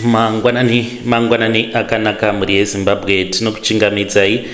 Mangwanani, mangwanani akanaka mhuri yeZimbabwe, tinokuchingamidzai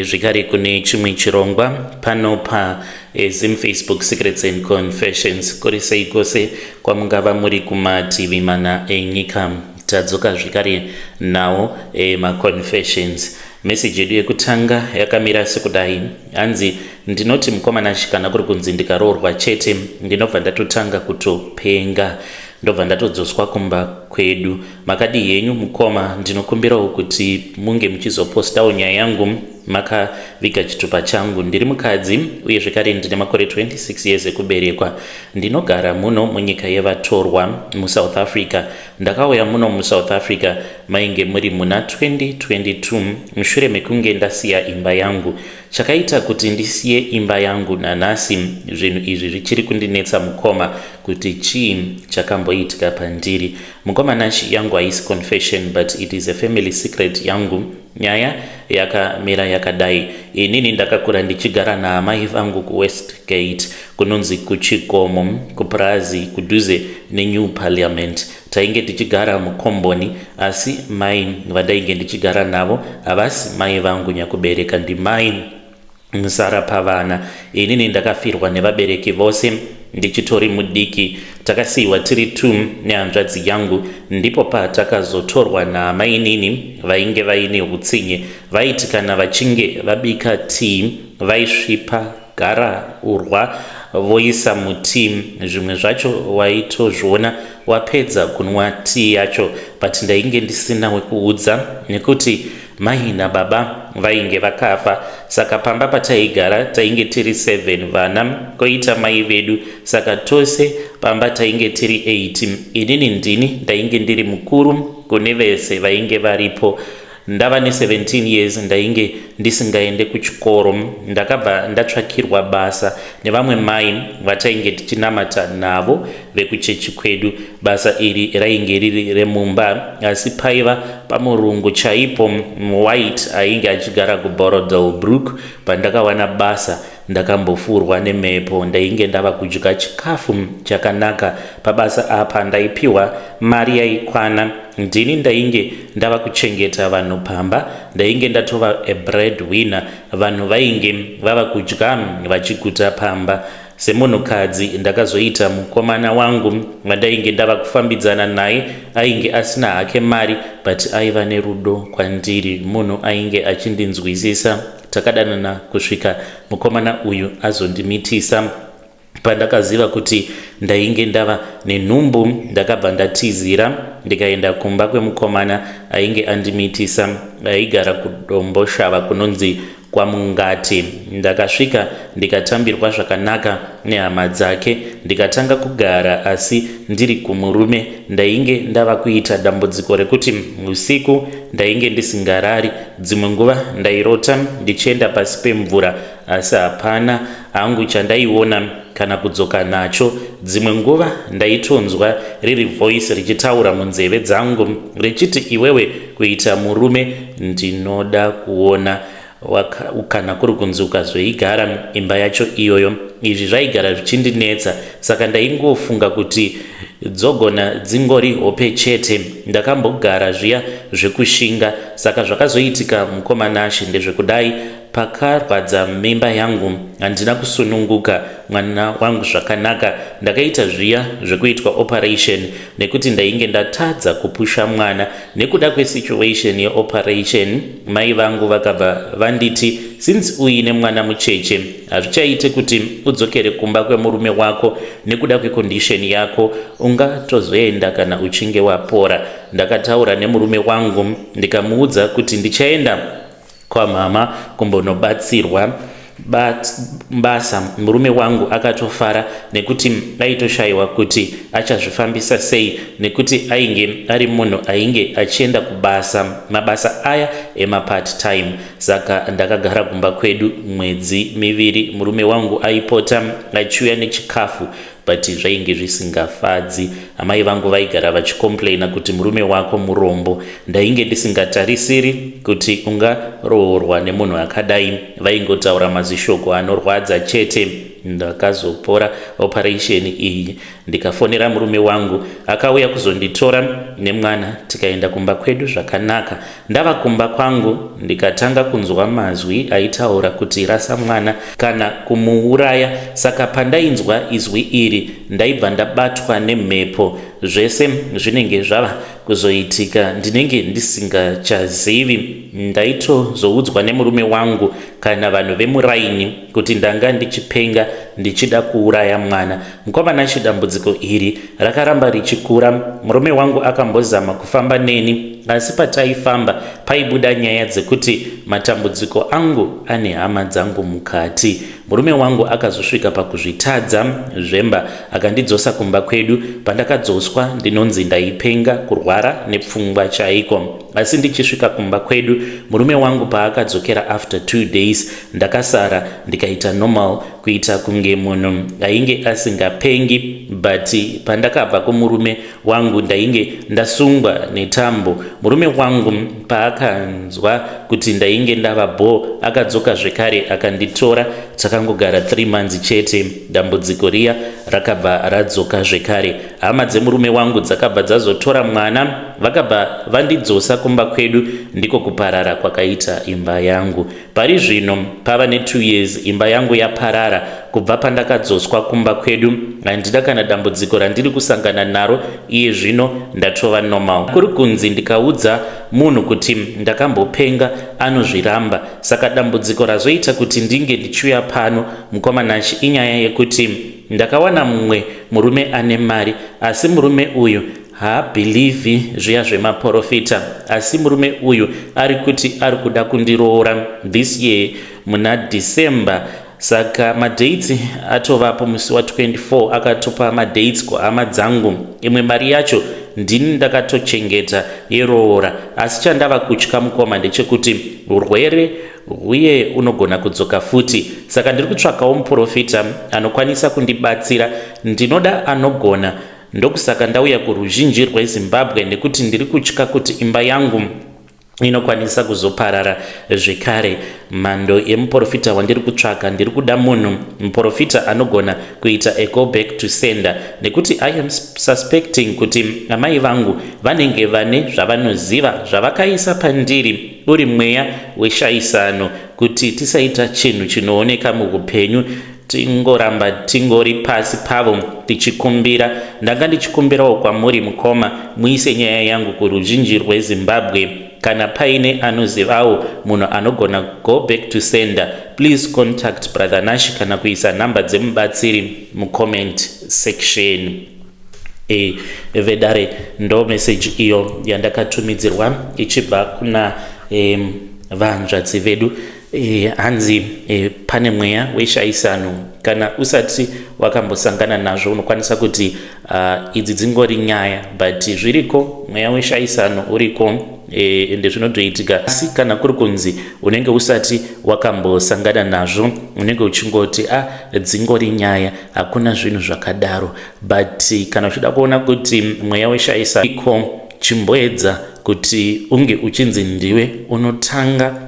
zvekare kune chimwe chirongwa pano pa Zim Facebook Secrets and Confessions. Kuri sei kwose kwamungava muri kumativi mana enyika, tadzoka zvekare nawo maconfessions. Message yedu yekutanga yakamira sekudai, hanzi ndinoti mukomana kana kuri kunzi ndikaroorwa chete ndinobva ndatotanga kutopenga, ndobva ndatodzoswa kumba kwedu. Makadii henyu mukoma? Ndinokumbirawo kuti munge muchizopostawo nyaya yangu makaviga chitupa changu. Ndiri mukadzi uye zvekare ndine makore 26 years ekuberekwa. Ndinogara muno munyika yevatorwa muSouth Africa. Ndakauya muno muSouth Africa mainge muri muna 2022 mushure mekunge ndasiya imba yangu. Chakaita kuti ndisiye imba yangu nanhasi zvinhu izvi zvichiri kundinetsa mukoma, kuti chii chakamboitika pandiri. Mukoma Nashi, yangu haisi confession but it is a family secret. Yangu nyaya yakamira yakadai: inini ndakakura ndichigara naamai vangu kuWestgate, kunonzi kuChikomo, kupurazi kudhuze neNew Parliament. Tainge tichigara mukomboni, asi mai vandainge ndichigara navo havasi mai vangu nyakubereka, ndimai musara pavana. Inini ndakafirwa nevabereki vose ndichitori mudiki. Takasiyiwa tiri 2 nehanzvadzi yangu. Ndipo patakazotorwa naamainini vainge vaine utsinye. Vaiti kana vachinge vabika tii, vaisvipa gara urwa voisa mutii. Zvimwe zvacho waitozviona wapedza kunwa tii yacho, but ndainge ndisina wekuudza nekuti mai nababa vainge vakafa. Saka pamba pataigara tainge tiri 7 vana, koita mai vedu, saka tose pamba tainge tiri 8. Inini ndini ndainge ndiri mukuru kune vese vainge varipo. Ndava ne17 years ndainge ndisingaende kuchikoro. Ndakabva ndatsvakirwa basa nevamwe mai vatainge tichinamata navo vekuchechi kwedu. Basa iri rainge riri remumba, asi paiva pamurungu chaipo, muwhite, ainge achigara kuBorrowdale Brooke. Pandakawana basa ndakambofurwa nemhepo. Ndainge ndava kudya chikafu chakanaka pabasa apa, ndaipiwa mari yaikwana. Ndini ndainge ndava kuchengeta vanhu pamba, ndainge ndatova a bread winner. Vanhu vainge vava kudya vachiguta pamba. Semunhukadzi ndakazoita mukomana wangu wandainge ndava kufambidzana naye. Ainge asina hake mari, but aiva nerudo kwandiri, munhu ainge achindinzwisisa. Takadanana kusvika mukomana uyu azondimitisa. Pandakaziva kuti ndainge ndava nenhumbu, ndakabva ndatizira ndikaenda kumba kwemukomana ainge andimitisa, aigara kuDomboshava, kunonzi kwaMungati. Ndakasvika ndikatambirwa zvakanaka nehama dzake, ndikatanga kugara asi ndiri kumurume. Ndainge ndava kuita dambudziko rekuti usiku ndainge ndisingarari. Dzimwe nguva ndairota ndichienda pasi pemvura, asi hapana hangu chandaiona kana kudzoka nacho. Dzimwe nguva ndaitonzwa riri voice richitaura munzeve dzangu richiti, "Iwewe kuita murume ndinoda kuona kana kuri kunzi ukazoigara imba yacho iyoyo." Izvi zvaigara zvichindinetsa, saka ndaingofunga kuti dzogona dzingori hope chete. Ndakambogara zviya zvekushinga. Saka zvakazoitika, mukoma Nashi, ndezvekudai: pakarwadza mimba yangu, handina kusununguka mwana wangu zvakanaka. Ndakaita zviya zvekuitwa operation nekuti ndainge ndatadza kupusha mwana. Nekuda kwesituation yeoperation, mai vangu vakabva vanditi, "Since uine mwana mucheche, hazvichaite kuti udzokere kumba kwemurume wako nekuda kwecondition yako. Ungatozoenda kana uchinge wapora." Ndakataura nemurume wangu ndikamuudza kuti ndichaenda kwamama kumbonobatsirwa basa. Murume wangu akatofara nekuti aitoshayiwa kuti achazvifambisa sei, nekuti ainge ari munhu ainge achienda kubasa, mabasa aya emapart time. Saka ndakagara kumba kwedu mwedzi 2. Murume wangu aipota achiuya nechikafu, but zvainge zvisingafadzi. Amai vangu vaigara vachicomplaina kuti, "Murume wako murombo, ndainge ndisingatarisiri kuti ungaroorwa nemunhu akadai." Vaingotaura mazishoko anorwadza chete. Ndakazopora operation iyi, ndikafonera murume wangu, akauya kuzonditora nemwana, tikaenda kumba kwedu zvakanaka. Ndava kumba kwangu, ndikatanga kunzwa mazwi aitaura kuti rasa mwana kana kumuuraya. Saka pandainzwa izwi iri, ndaibva ndabatwa nemhepo. Zvese zvinenge zvava kuzoitika ndinenge ndisingachazivi. Ndaitozoudzwa nemurume wangu kana vanhu vemuraini kuti ndanga ndichipenga, ndichida kuuraya mwana. Mukomana, dambudziko iri rakaramba richikura. Murume wangu akambozama kufamba neni, asi pataifamba paibuda nyaya dzekuti matambudziko angu ane hama dzangu mukati. Murume wangu akazosvika pakuzvitadza zvemba, akandidzosa kumba kwedu. Pandakadzoswa, ndinonzi ndaipenga, kurwara nepfungwa chaiko. Asi ndichisvika kumba kwedu, murume wangu paakadzokera after 2 days, ndakasara ndikaita normal, kuita kunge munhu ainge asingapengi. But pandakabva kumurume wangu, ndainge ndasungwa netambo. Murume wangu paakanzwa kuti ndainge ndava bho, akadzoka zvekare akanditora. Takangogara 3 months chete, dambudziko riya rakabva radzoka zvekare. Hama dzemurume wangu dzakabva dzazotora mwana, vakabva vandidzosa kumba kwedu. Ndiko kuparara kwakaita imba yangu. Pari zvino pava ne2 years imba yangu yaparara kubva pandakadzoswa kumba kwedu. Handina kana dambudziko randiri kusangana naro iye zvino, ndatova normal. Kuri kunzi ndikaudza munhu kuti ndakambopenga, anozviramba. Saka dambudziko razoita kuti ndinge ndichiuya pano, mukoma Nashi, inyaya yekuti ndakawana mumwe murume ane mari, asi murume uyu haabhilivhi zviya zvemaprofita. Asi murume uyu ari kuti ari kuda kundiroora this year muna December. Saka madates atovapo, musi wa24 akatopa madates kuhama dzangu. Imwe mari yacho ndini ndakatochengeta yeroora. Asi chandava kutya, mukoma, ndechekuti urwere uye unogona kudzoka futi. Saka ndiri kutsvakawo muprofita anokwanisa kundibatsira. Ndinoda anogona. Ndokusaka ndauya kuruzhinji rweZimbabwe, nekuti ndiri kutya kuti imba yangu inokwanisa kuzoparara zvekare. Mhando yemuprofita wandiri kutsvaka, ndiri kuda munhu muprofita anogona kuita a go back to sender, nekuti I am suspecting kuti amai vangu vanenge vane zvavanoziva zvavakaisa pandiri, uri mweya weshayisano, kuti tisaita chinhu chinooneka muupenyu, tingoramba tingori pasi pavo tichikumbira. Ndanga ndichikumbirawo kwamuri, mukoma, muise nyaya yangu kuruzhinji rweZimbabwe. Kana paine anozivawo munhu anogona go back to sender, please contact Brother Nash kana kuisa nhamba dzemubatsiri mucomment section. Vedare, ndo message iyo yandakatumidzirwa ichibva kuna vanzvadzi vedu. Hanzi pane mweya weshayisano. Kana usati wakambosangana nazvo, unokwanisa kuti idzi dzingori nyaya, but zviriko. Mweya weshayisano uriko, ende zvinotoitika. Asi kana kuri kunzi unenge usati wakambosangana nazvo, unenge uchingoti a ah, dzingori nyaya, hakuna zvinhu zvakadaro. But kana uchida kuona kuti mweya weshayisano iko, chimboedza kuti unge uchinzi ndiwe unotanga,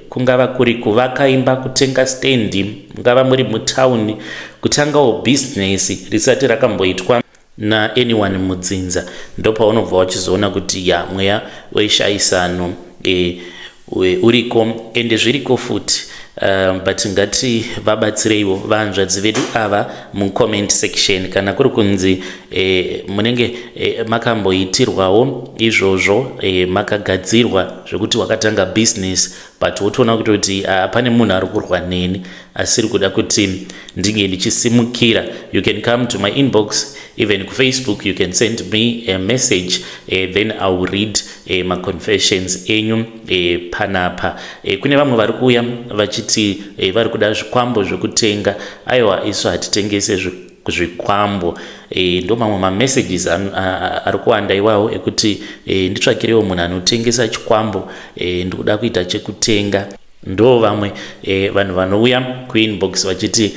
kungava kuri kuvaka imba, kutenga stendi, mungava muri mutauni, kutangawo bhizinesi risati rakamboitwa naanyone mudzinza, ndopaunobva wachizoona kuti ya, mweya weshayisano uriko, ende zviriko futi. But ngati vabatsireiwo vanzvadzi vedu ava mucomment section. Kana kuri kunzi munenge makamboitirwawo izvozvo, makagadzirwa zvekuti wakatanga business, but wotoona kutoti pane munhu ari kurwa neni asiri kuda kuti ndinge ndichisimukira, you can come to my inbox, even kuFacebook you can send me a message, then I will read maconfessions enyu panapa. Kune vamwe vari kuuya vachiti vari kuda zvikwambo zvekutenga. Aiwa, isu hatitengese zvikwambo. Ndo mamwe mamessages ari kuwanda iwawo ekuti nditsvakirewo munhu anotengesa chikwambo, ndikuda kuita chekutenga. Ndo vamwe vanhu vanouya kuinbox vachiti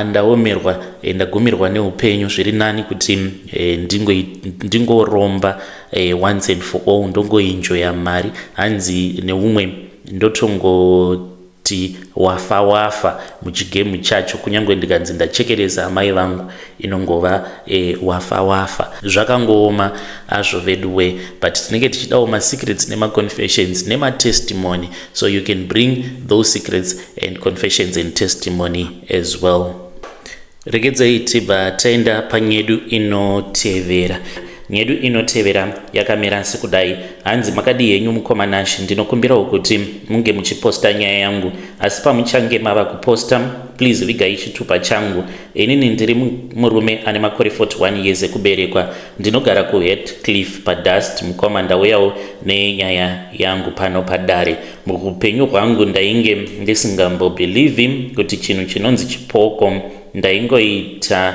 ndaomerwa, ndagumirwa neupenyu, zviri nani kuti ndingoromba once and for all, ndongoenjoya mari. Hanzi neumwe, ndotongo Kuti wafa wafa muchigemu chacho, kunyange ndikanzi ndachekeresa amai vangu, inongova wafa wafa. Zvakangooma azvo veduwe, but tinenge tichidawo masecrets nemaconfessions nematestimony, so you can bring those secrets and confessions and testimony as well. Regedzai tibva taenda panyedu inotevera. Nyedu inotevera yakamira sekudai. Hanzi, "Makadii henyu mukoma Nashi? Ndinokumbirawo kuti munge muchiposta nyaya yangu, asi pamuchange mava kuposta, please vigai chitupa changu. Inini ndiri murume ane makore 41 years ekuberekwa. Ndinogara kuHatcliffe paDust. Mukoma, ndauyawo nenyaya yangu pano padare. Muupenyu hwangu ndainge ndisingambobhilivhi kuti chinhu chinonzi chipoko. Ndaingoita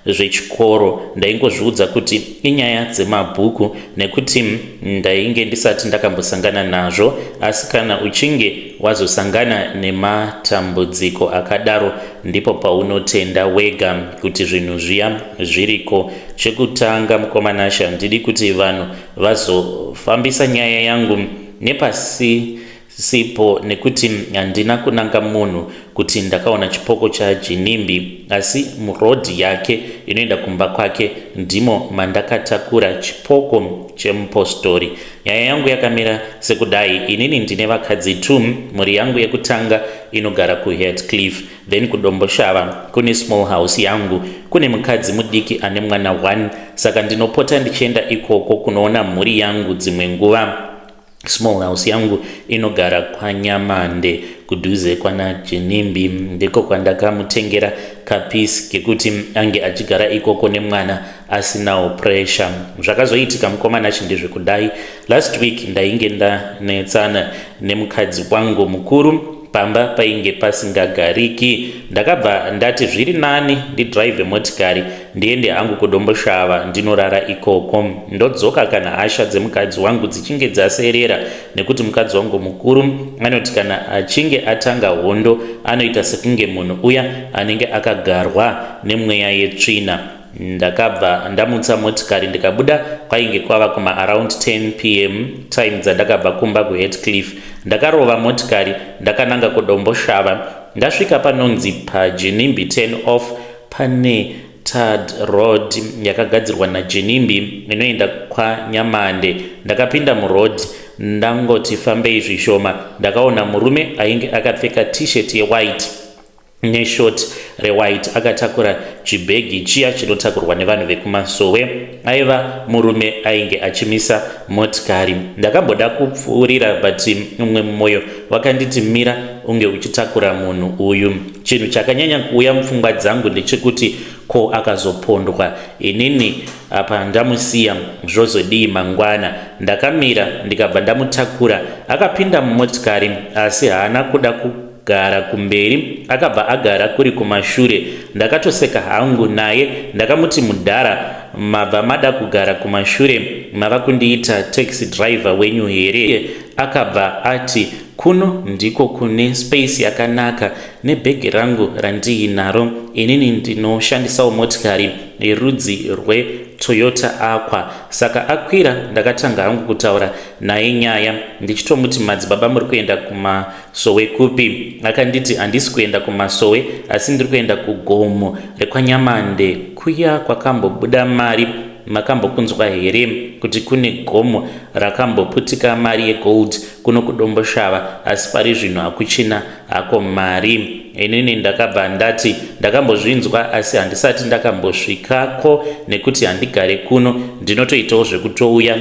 zvechikoro, ndaingozviudza kuti inyaya dzemabhuku nekuti ndainge ndisati ndakambosangana nazvo. Asi kana uchinge wazosangana nematambudziko akadaro, ndipo paunotenda wega kuti zvinhu zviya zviriko. Chekutanga, mukoma Nashi, handidi kuti vanhu vazofambisa nyaya yangu nepasi sipo nekuti handina kunanga munhu kuti ndakaona chipoko chaGinimbi, asi murodhi yake inoenda kumba kwake ndimo mandakatakura chipoko chemupostori. Nyaya yangu yakamira sekudai. Inini ndine vakadzi 2. Mhuri yangu yekutanga inogara kuHatcliffe, then kuDomboshava kune small house yangu, kune mukadzi mudiki ane mwana 1, saka ndinopota ndichienda ikoko kunoona mhuri yangu dzimwe nguva. Small house yangu inogara kwaNyamande, kudhuze kwanaGinimbi. Ndiko kwandakamutengera kapisi kekuti ange achigara ikoko nemwana asinawo pressure. Zvakazoitika, mukoma Nashi, ndezvekudai. Last week ndainge ndanetsana nemukadzi wangu mukuru. Pamba painge pasingagariki. Ndakabva ndati zviri nani ndidhiraivhe motikari ndiende hangu kuDomboshava, ndinorara ikoko, ndodzoka kana hasha dzemukadzi wangu dzichinge dzaserera, nekuti mukadzi wangu mukuru anoti kana achinge atanga hondo anoita sekunge munhu uya anenge akagarwa nemweya yetsvina. Ndakabva ndamutsa motikari ndikabuda. Kwainge kwava kumaaround 10 p.m. time dzandakabva kumba kuHatcliffe. Ndakarova motikari ndakananga kuDomboshava. Ndasvika panonzi paGinimbi 10 off, pane tarred road yakagadzirwa naGinimbi inoenda kwaNyamande. Ndakapinda muroad. Ndangoti fambei zvishoma, ndakaona murume ainge akapfeka T-shirt yewhite neshort rewhite, akatakura chibhegi chiya chinotakurwa nevanhu vekumasowe. Aiva murume ainge achimisa motikari. Ndakamboda kupfuurira, but umwe mumwoyo wakanditi mira, unge uchitakura munhu uyu. Chinhu chakanyanya kuuya mupfungwa dzangu ndechekuti ko akazopondwa, inini apa ndamusiya, zvozodii mangwana? Ndakamira ndikabva ndamutakura. Akapinda mumotikari, asi haana kuda kugara kumberi, akabva agara kuri kumashure. Ndakatoseka hangu naye. Ndakamuti, "Mudhara, mabva mada kugara kumashure, mava kundiita taxi driver wenyu here?" Akabva ati, "Kuno ndiko kune space yakanaka nebhegi rangu randiinaro. Inini ndinoshandisawo motikari yerudzi rweToyota Aqua." Saka akwira, ndakatanga hangu kutaura naye nyaya ndichitomuti, "Madzibaba, muri kuenda kumasowe kupi?" Akanditi, "Handisi kuenda kumasowe, asi ndiri kuenda kugomo rekwaNyamande kuya kwakambobuda mari. Makambokunzwa here kuti kune gomo rakamboputika mari yegold kuno kuDomboshava, asi pari zvino hakuchina hako mari?" Inini ndakabva ndati, "Ndakambozvinzwa, asi handisati ndakambosvikako nekuti handigare kuno, ndinotoitawo zvekutouya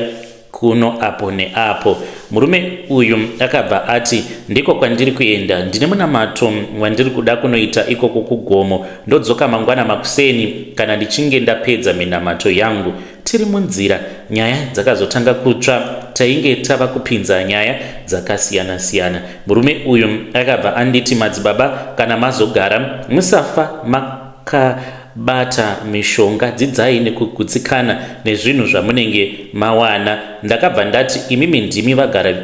kuno apo neapo." Murume uyu akabva ati, "Ndiko kwandiri kuenda. Ndine munamato wandiri kuda kunoita ikoko kugomo. Ndodzoka mangwana makuseni kana ndichinge ndapedza minamato yangu." Tiri munzira, nyaya dzakazotanga kutsva. Tainge tava kupinza nyaya dzakasiyana-siyana. Murume uyu akabva anditi, "Madzibaba, kana mazogara musafa makabata mishonga. Dzidzai nekugutsikana nezvinhu zvamunenge mawana." Ndakabva ndati, "Imimi ndimi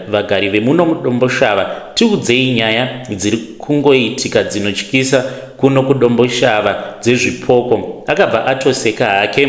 vagari vemuno muDomboshava. Tiudzei nyaya dziri kungoitika dzinotyisa kuno kuDomboshava dzezvipoko." Akabva atoseka hake.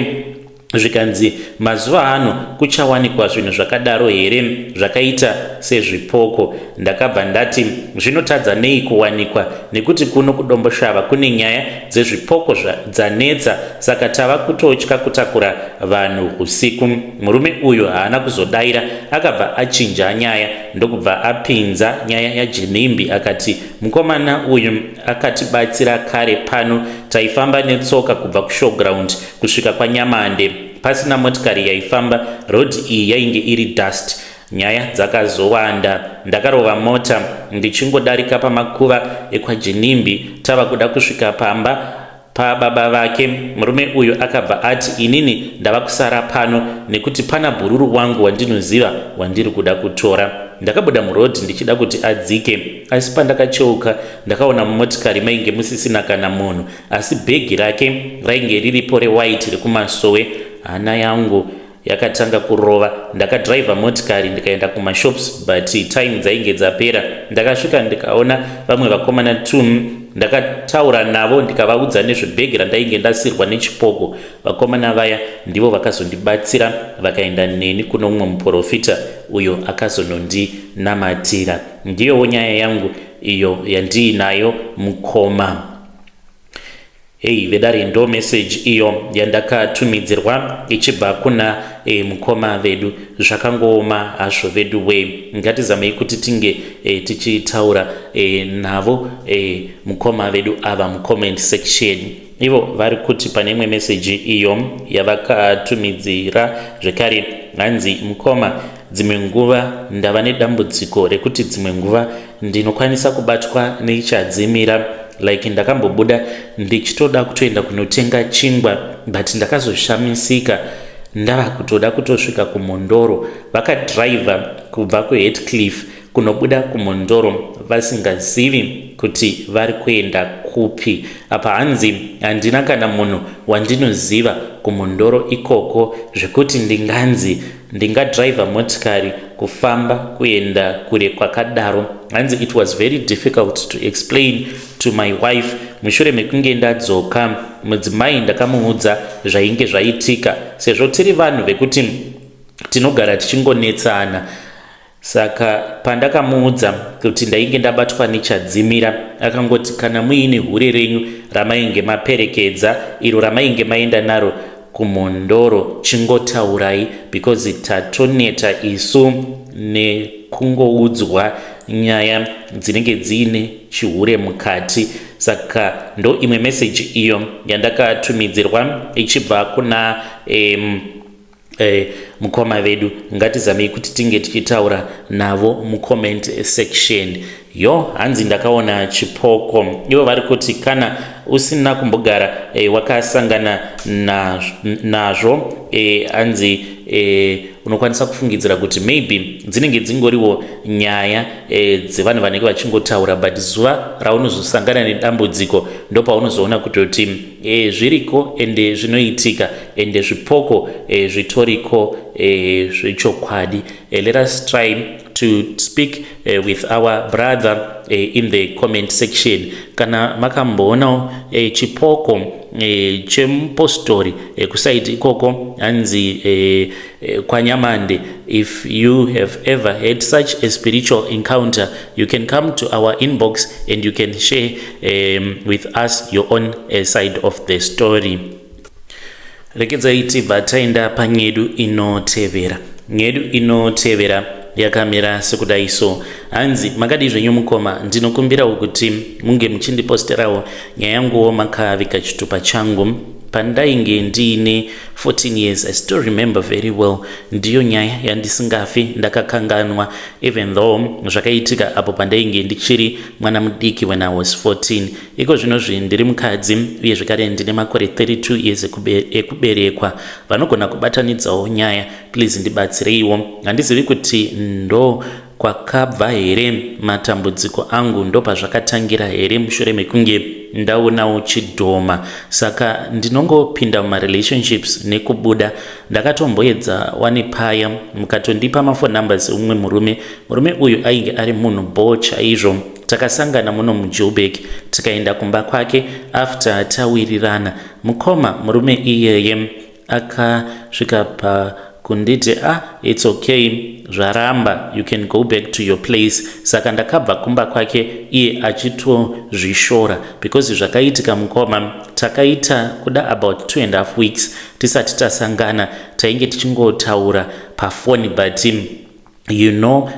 Zvikanzi mazuva ano kuchawanikwa zvinhu zvakadaro here zvakaita sezvipoko. Ndakabva ndati zvinotadza nei kuwanikwa nekuti kuno kuDomboshava kune nyaya dzezvipoko dzanetsa saka tava kutotya kutakura vanhu husiku. Murume uyu haana kuzodaira akabva achinja nyaya ndokubva apinza nyaya yaJinimbi akati mukomana uyu akatibatsira kare pano taifamba netsoka kubva kushowground kusvika kwaNyamande pasina motikari yaifamba road iyi yainge iri dust nyaya dzakazowanda ndakarova mota ndichingodarika pamakuva ekwaJinimbi tava kuda kusvika pamba pababa vake murume uyu akabva ati inini ndava kusara pano nekuti pana bhururu wangu wandinoziva wandiri kuda kutora ndakabuda murodhi ndichida kuti adzike asi pandakacheuka ndakaona mumotikari mainge musisina kana munhu asi bhegi rake rainge riripo rewhite rekumasowe hana yangu yakatanga kurova ndakadhiraivha motikari ndikaenda kumashops but time dzainge dzapera ndakasvika ndikaona vamwe vakomana t ndakataura navo ndikavaudza nezvebhegi randainge ndasirwa nechipoko vakomana vaya ndivo vakazondibatsira vakaenda neni kuno mumwe muprofita uyo akazonondinamatira ndiyowo nyaya yangu iyo yandiinayo mukoma. Hei vedare ndo message iyo yandakatumidzirwa ichibva kuna e, mukoma vedu zvakangooma hazvo vedu we ngatizamei kuti tinge e, tichitaura e, navo e, mukoma vedu ava mucomment section ivo vari kuti pane imwe meseji iyo yavakatumidzira zvekare hanzi mukoma dzimwe nguva ndava nedambudziko rekuti dzimwe nguva ndinokwanisa kubatwa nechadzimira like ndakambobuda ndichitoda kutoenda kunotenga chingwa but ndakazoshamisika ndava kutoda kutosvika kumondoro vakadhiraivha kubva kuHatcliffe kunobuda kumondoro vasingazivi kuti vari kuenda kupi apa hanzi handina kana munhu wandinoziva kumondoro ikoko zvekuti ndinganzi ndingadhiraivha motikari kufamba kuenda kure kwakadaro hanzi it was very difficult to explain to my wife mushure mekunge ndadzoka mudzimai ndakamuudza zvainge zvaitika sezvo tiri vanhu vekuti tinogara tichingonetsana saka pandakamuudza kuti ndainge ndabatwa nechadzimira akangoti kana muine hure renyu ramainge maperekedza iro ramainge maenda naro kumondoro chingotaurai because tatoneta isu nekungoudzwa nyaya dzinenge dziine chihure mukati saka ndo imwe meseji iyo yandakatumidzirwa ichibva kuna mukoma vedu ngatizamei kuti tinge tichitaura navo mucomment section yo hanzi ndakaona chipoko ivo vari kuti kana usina kumbogara wakasangana nazvo hanzi unokwanisa kufungidzira kuti maybe dzinenge dzingoriwo nyaya dzevanhu vanenge vachingotaura but zuva raunozosangana nedambudziko ndopaunozoona kutoti zviriko ende zvinoitika ende zvipoko zvitoriko zvechokwadi. Let us try to speak with our brother in the comment section kana makamboonawo chipoko chemupostori kusaidi ikoko hanzi kwanyamande. If you have ever had such a spiritual encounter, you can come to our inbox and you can share with us your own side of the story. Regedzai tibva taenda panyedu inotevera. Nyedu inotevera yakamira sekudai so hanzi makadii zvenyu mukoma ndinokumbirawo kuti munge muchindiposterawo nyaya yanguwo makavika chitupa changu pandainge ndiine 14 years. I still remember very well. Ndiyo nyaya yandisingafi ndakakanganwa even though zvakaitika apo pandainge ndichiri mwana mudiki when I was 14. Iko zvinozvi ndiri mukadzi uye zvekare ndine makore 32 years ekuberekwa. Vanogona kubatanidzawo nyaya please ndibatsireiwo. Handizivi kuti ndo kwakabva here matambudziko angu ndopazvakatangira here mushure mekunge ndaonawo chidhoma saka ndinongopinda mumarelationships nekubuda. Ndakatomboedza wani paya mukatondipa maphone numbers umwe murume. Murume uyu ainge ari munhu bo chaizvo. Takasangana muno muJoburg tikaenda kumba kwake after tawirirana. Mukoma murume iyeye Akasvika pakunditi, "Ah, it's okay, zvaramba, you can go back to your place." Saka ndakabva kumba kwake iye achitozvishora because zvakaitika, mukoma, takaita kuda about 2.5 weeks tisati tasangana. Tainge tichingotaura pafoni, but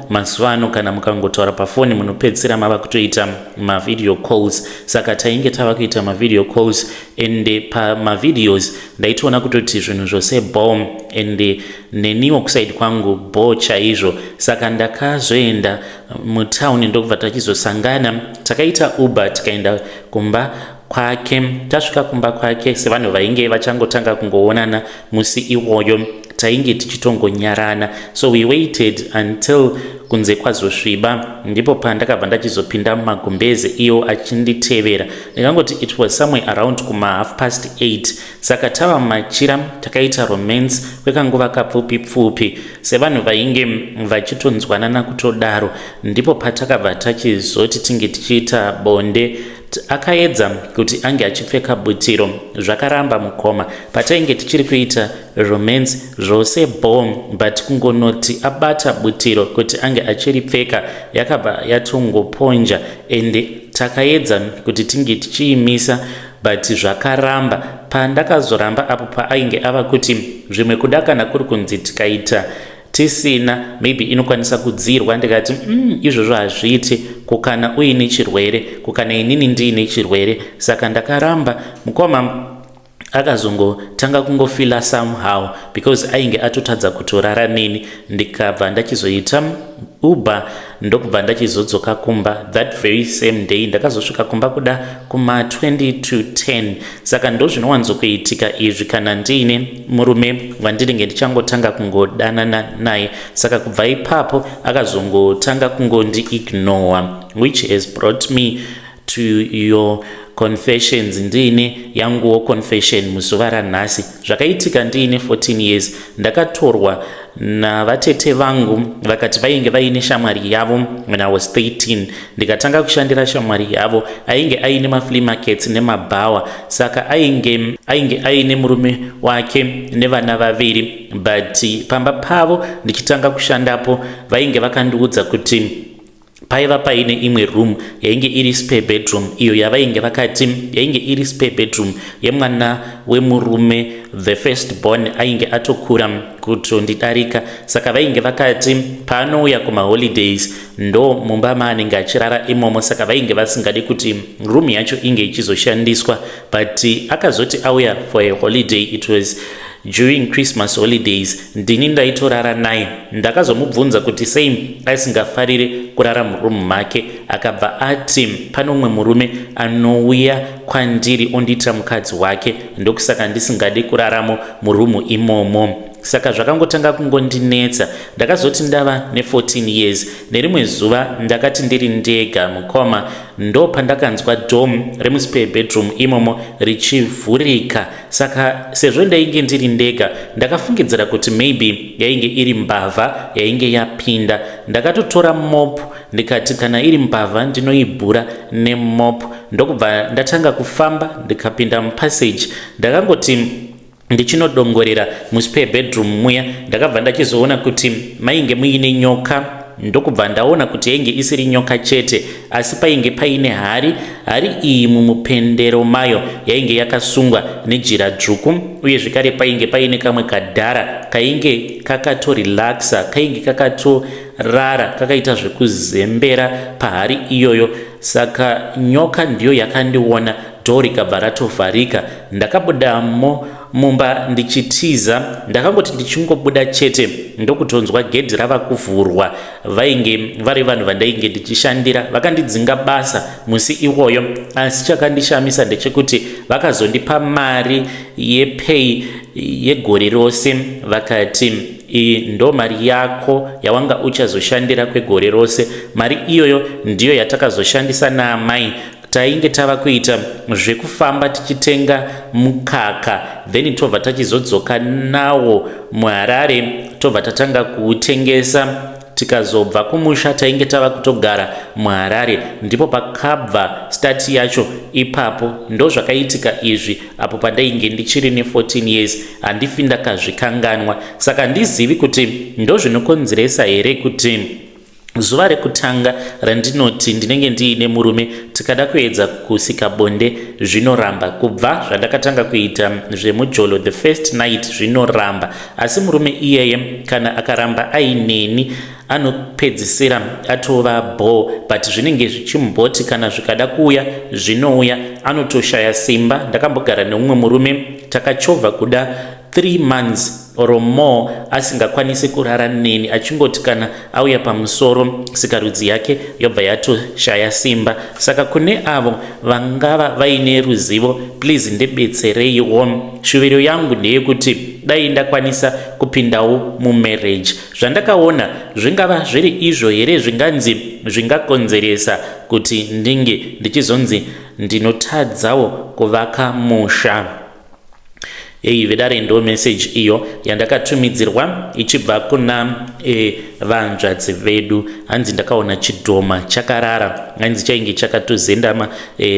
mazuva ano kana mukangotaura pafoni munopedzisira mava kutoita mavideo calls. Saka tainge tava kuita mavideo calls and pamavideos ndaitoona kutoti zvinhu zvose bho and neniwo kuside kwangu bho chaizvo. Saka ndakazoenda mutauni, ndokubva tachizosangana. Takaita Uber, tikaenda kumba kwake. Tasvika kumba kwake, sevanhu vainge vachangotanga kungoonana musi iwoyo, tainge tichitongonyarana. So we waited until kunze kwazosviba, ndipo pandakabva ndachizopinda mumagumbeze, iyo achinditevera. Ndingangoti it was somewhere around kuma 8:30. Saka tava mumachira, takaita romance kwekanguva kapfupi pfupi, sevanhu vainge vachitonzwanana kutodaro. Ndipo patakabva tachizoti tinge tichiita bonde. Akaedza kuti ange achipfeka butiro, zvakaramba, mukoma. Patainge tichiri kuita romance zvose bho, but kungonoti abata butiro kuti ange achiripfeka, yakabva yatongoponja and takaedza kuti tinge tichiimisa, but zvakaramba. Pandakazoramba apo paainge ava kuti zvimwe kuda kana kuri kunzi tikaita tisina, maybe inokwanisa kudzirwa. Ndikati, izvozvo hazviiti, kukana uine chirwere, kukana inini ndiine chirwere." Saka ndakaramba, mukoma. Akazongotanga kungofeela somehow because ainge atotadza kutorara neni. Ndikabva ndachizoita Uber, ndokubva ndachizodzoka kumba that very same day. Ndakazosvika kumba kuda kuma20 to 10. Saka ndo zvinowanzokuitika izvi kana ndiine murume wandinenge ndichangotanga kungodanana naye. Saka kubva ipapo akazongotanga kungondiignore, which has brought me to your confessions. Ndiine yanguwo confession muzuva ranhasi. Zvakaitika ndiine 14 years. Ndakatorwa navatete vangu, vakati vainge vaine shamwari yavo when I was 13. Ndikatanga kushandira shamwari yavo ainge aine maflea markets nemabhawa. Saka ainge aine murume wake nevana vaviri, but pamba pavo ndichitanga kushandapo, vainge vakandiudza kuti paiva paine imwe room yainge iri spare bedroom, iyo yavainge vakati yainge iri spare bedroom yemwana wemurume, the first born, ainge atokura kutondidarika. Saka vainge vakati paanouya kumaholidays ndo mumba maanenge achirara imomo. Saka vainge vasingadi kuti room yacho inge ichizoshandiswa, but akazoti auya for a holiday, it was during Christmas holidays, ndini ndaitorara naye. Ndakazomubvunza kuti sei asingafariri kurara murumu make. Akabva ati pane umwe murume anouya kwandiri ondiita mukadzi wake, ndokusaka ndisingadi kuraramo murumu imomo. Saka zvakangotanga kungondinetsa. Ndakazoti ndava ne14 years, nerimwe zuva ndakati ndiri ndega, mukoma, ndo pandakanzwa door remuspare bedroom imomo richivhurika. Saka sezvo ndainge ndiri ndega, ndakafungidzira kuti maybe yainge iri mbavha yainge yapinda. Ndakatotora mop, ndikati kana iri mbavha ndinoibhura nemop. Ndokubva ndatanga kufamba, ndikapinda mupassage. Ndakangoti ndichinodongorera muspare bedroom muya, ndakabva ndachizoona kuti mainge muine nyoka. Ndokubva ndaona kuti yainge isiri nyoka chete, asi painge paine hari. Hari iyi mumupendero mayo yainge yakasungwa nejira dzvuku, uye zvekare painge paine kamwe kadhara kainge kakatorelaxa, kainge kakatorara kakaita zvekuzembera pahari iyoyo. Saka nyoka ndiyo yakandiona, door rikabva ratovharika. Ndakabudamo mumba ndichitiza. Ndakangoti ndichingobuda chete, ndokutonzwa gedhi rava kuvhurwa. Vainge vari vanhu vandainge ndichishandira, vakandidzinga basa musi iwoyo. Asi chakandishamisa ndechekuti vakazondipa mari yepay yegore rose, vakati, "Iyi ndo mari yako yawanga uchazoshandira kwegore rose." Mari iyoyo ndiyo yatakazoshandisa naamai. Tainge tava kuita zvekufamba tichitenga mukaka, then tobva tachizodzoka nawo muHarare, tobva tatanga kuutengesa. Tikazobva kumusha tainge tava kutogara muHarare, ndipo pakabva start yacho ipapo. Ndozvakaitika izvi apo pandainge ndichiri ne14 years, handifi ndakazvikanganwa. Saka handizivi kuti ndozvinokonzeresa here kuti zuva rekutanga randinoti ndinenge ndiine murume, tikada kuedza kusika bonde zvinoramba. Kubva zvandakatanga kuita zvemujolo, the first night zvinoramba, asi murume iyeye kana akaramba aineni anopedzisira atova bho, but zvinenge zvichimboti kana zvikada kuuya zvinouya, anotoshaya simba. Ndakambogara neumwe murume, takachovha kuda 3 months or more asingakwanisi kurara neni, achingoti kana auya pamusoro sikarudzi yake yobva yatoshaya simba. Saka kune avo vangava vaine ruzivo, please ndibetsereiwo. Shuviro yangu ndeyekuti dai ndakwanisa kupindawo mumarriage. Zvandakaona zvingava zviri izvo here zvinganzi zvingakonzeresa kuti ndinge ndichizonzi ndinotadzawo kuvaka musha? Ei vedare, ndo message iyo yandakatumidzirwa ichibva kuna vanzvadzi vedu. Hanzi ndakaona chidhoma chakarara, hanzi chainge chakatozendama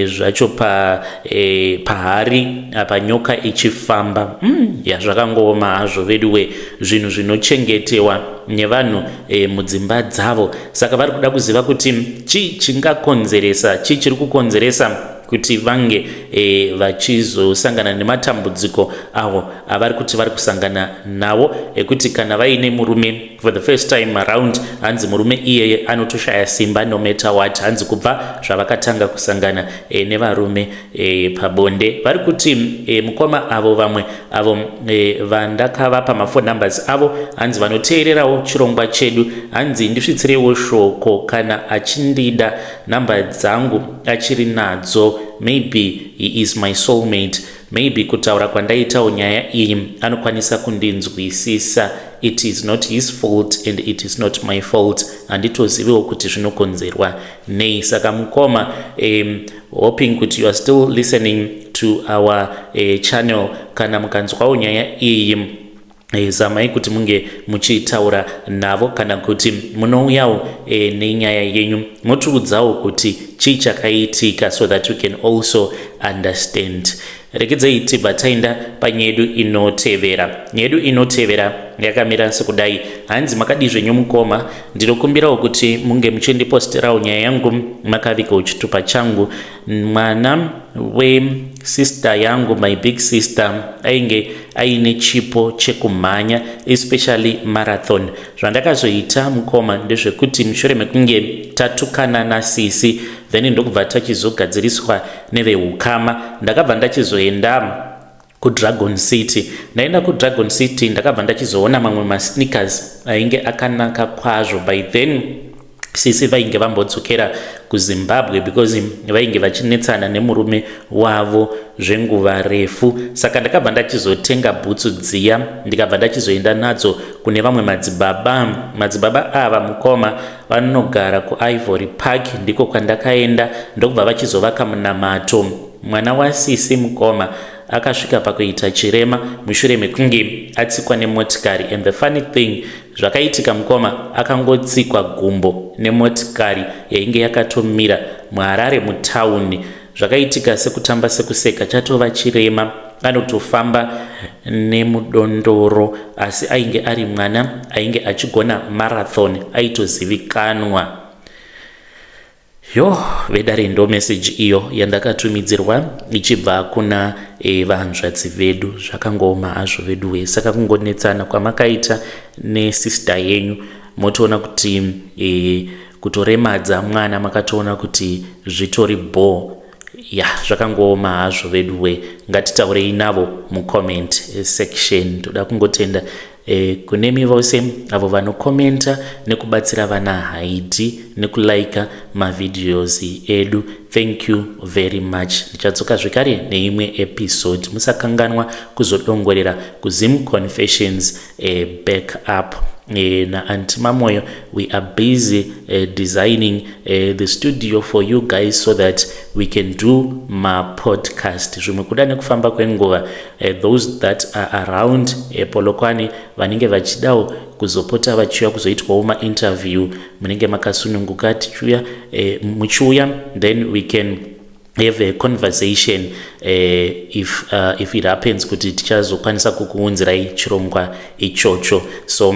zvacho pahari apa nyoka ichifamba. Ya, zvakangooma hazvo vedu we, zvinhu zvinochengetewa nevanhu mudzimba dzavo. Saka vari kuda kuziva kuti chii chingakonzeresa, chii chiri kukonzeresa kuti vange vachizosangana nematambudziko avo avari kuti vari kusangana nawo, ekuti kana vaine murume for the first time around, hanzi murume iyeye anotoshaya simba no matter what. Hanzi kubva zvavakatanga kusangana nevarume pabonde. Vari kuti mukoma avo, vamwe avo vandakavapa mafone numbers avo, hanzi vanoteererawo chirongwa chedu, hanzi ndisvitsirewo shoko kana achindida, namba dzangu achiri nadzo. Maybe he is my soulmate, maybe kutaura kwandaitawo nyaya iyi anokwanisa kundinzwisisa. It is not his fault and it is not my fault. Handitoziviwo kuti zvinokonzerwa nei. Saka mukoma, hoping kuti you are still listening to our channel. Kana mukanzwawo nyaya iyi, zamai kuti munge muchitaura navo, kana kuti munouyawo nenyaya yenyu motiudzawo kuti chii chakaitika, so that we can also understand. Regedzei tibva taenda panyaya yedu inotevera. Nyaya yedu inotevera yakamira sekudai. Hanzi, "Makadii zvenyu mukoma? Ndinokumbirawo kuti munge muchindiposterawo nyaya yangu makavigawo chitupa changu. Mwana wesister yangu, my big sister, ainge aine chipo chekumhanya, especially marathon. Zvandakazoita mukoma ndezvekuti mushure mekunge tatukana nasisi, then ndokubva tachizogadziriswa neveukama, ndakabva ndachizoenda kuDragon City. Ndaenda kuDragon City, ndakabva ndachizoona mamwe masneakers ainge akanaka kwazvo. By then sisi vainge vambodzokera kuZimbabwe because vainge vachinetsana nemurume wavo zvenguva refu. Saka ndakabva ndachizotenga bhutsu dziya, ndikabva ndachizoenda nadzo kune vamwe madzibaba. Madzibaba ava mukoma vanogara kuIvory Park, ndiko kwandakaenda, ndokubva vachizovaka munamato. Mwana wasisi mukoma akasvika pakuita chirema mushure mekunge atsikwa nemotikari. And the funny thing zvakaitika mukoma, akangotsikwa gumbo nemotikari yainge yakatomira muHarare mutauni. Zvakaitika sekutamba sekuseka, chatova chirema, anotofamba nemudondoro, asi ainge ari mwana ainge achigona marathon, aitozivikanwa." Yo vedare, ndo meseji iyo yandakatumidzirwa ichibva kuna vanzvadzi vedu. Zvakangooma hazvo vedu. Saka kungonetsana kwamakaita nesister yenyu, motoona kuti kutoremadza mwana, makatoona kuti zvitori bho. Ya, zvakangooma hazvo veduwe. Ngatitaurei navo mucomment section. Toda kungotenda kunemi vose avo vanokomenta nekubatsira vana Haidi nekulaika mavideos edu. Thank you very much. Ndichadzoka zvekare neimwe episode. Musakanganwa kuzodongorera kuZim Confessions back up. Naaunty Mamoyo, we are busy designing the studio for you guys so that we can do mapodcast. Zvimwe kuda nekufamba kwenguva, those that are around Polokwane vanenge vachidawo kuzopota vachiuya kuzoitwawo mainterview, munenge makasununguka tichiuya, muchiuya, then we can have a conversation if it happens kuti tichazokwanisa kukuunzirai chirongwa ichocho. So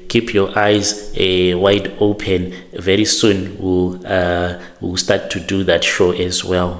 keep your eyes wide open. Very soon we'll start to do that show as well.